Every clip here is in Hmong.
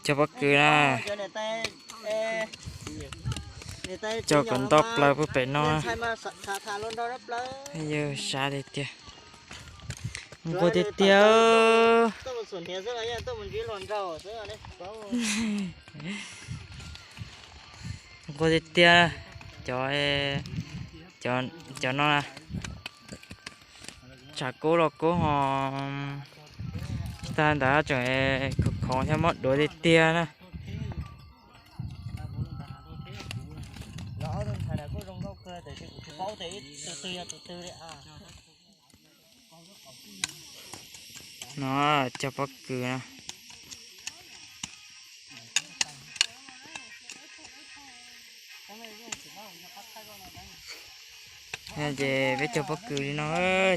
Cog pob kws na, cog kom nto plaws puag pem no. Yawg sab tiag tiag. Nquag tiag tiag. Nquag tiag tiag. Cov, cov no na. Tshav kub los kub ho, tsis tag ntawd tseem khov khoov thiab mob duav tiag tiag na. No, cog pob kws na. Ces peb cog pob kws li no,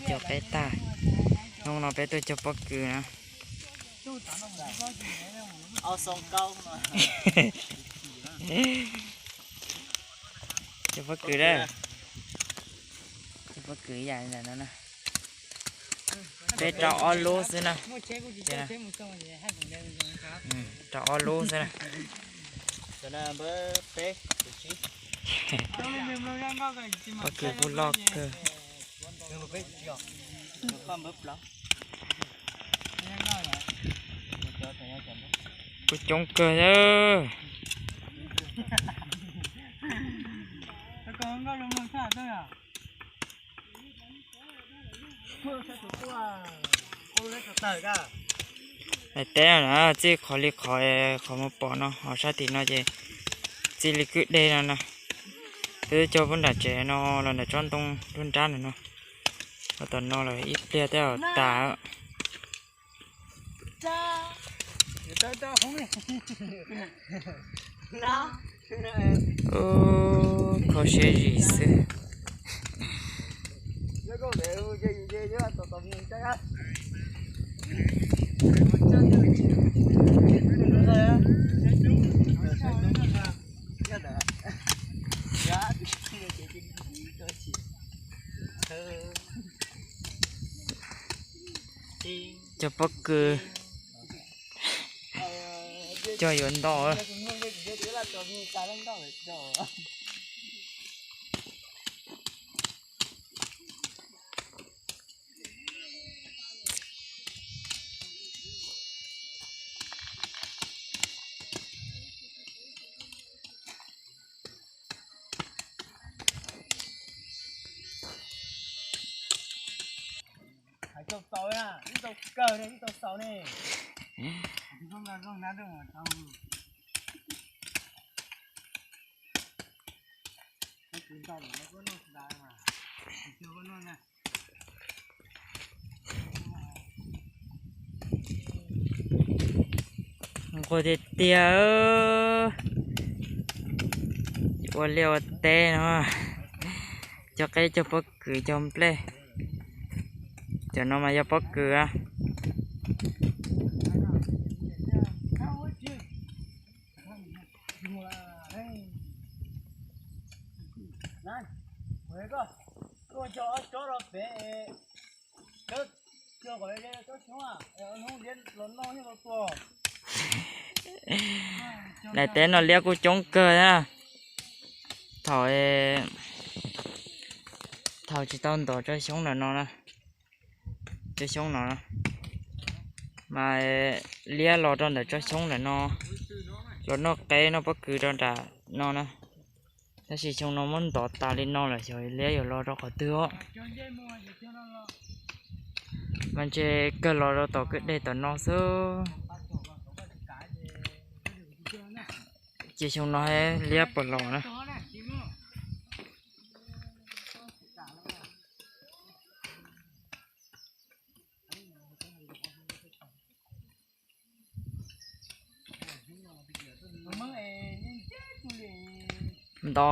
cog qeb tag. Hnub no peb tuaj cog pob kws na. Cog pob kws a. Cog pob kws ib yam li ntawm no na. Peb rau ob lub xwb na. Rau ob lub xwb na. Pob kws kuj loj kawg. Kuj coob kawg. Daim teb no na, txij qhov li qhov, qhov muaj pom no ho sab tim no ces txij li kwj deg no na. Twb cog puag nram tsev no los nram tsob ntoo nruab nrab no no. Los tom no lawm ib pliag tej zaum tas. Kho siab zim xwb. Cov pob kws cog yuav ntau. Hais tau txaus na, ib tau kawg ne, ib tau xaus ne. Nquag tiag tiag. Ua liaj ua teb no, cog qeb cog pob kws cog nplej. Cov no mas yog pob kws. Daim teb no liab kuj coob kawg na. Thaum, thaum tsis tau ntov tsob xyoob ntawm no, tsob xyoob no mas liab los rau ntawm tsob xyoob ntawm no, los noj qeb noj pob kws rau nram no na. Tab sis xyoo no muab ntov tas li no lawm xyov liab yuav los rau qhov twg os. Mas ntshe kawg los rau tom kwj deg tom no xwb. Ces xyoo no liab puas los na. Nto.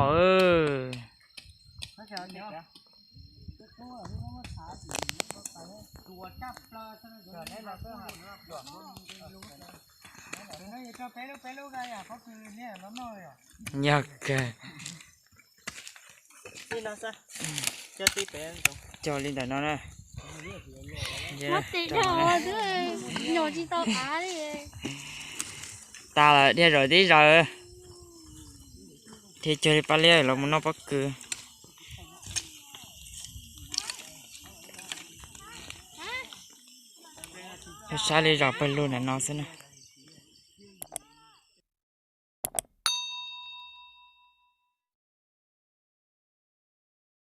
Yog kawg. Cog li ntawm no na. Muab tes dhau, nyom tsis tau av li. Tas lawm dhia zaum tib zaug. Dhia cuag li paj liab los mus noj pob kws. Saib li zos pawg lug ntawm no xwb na.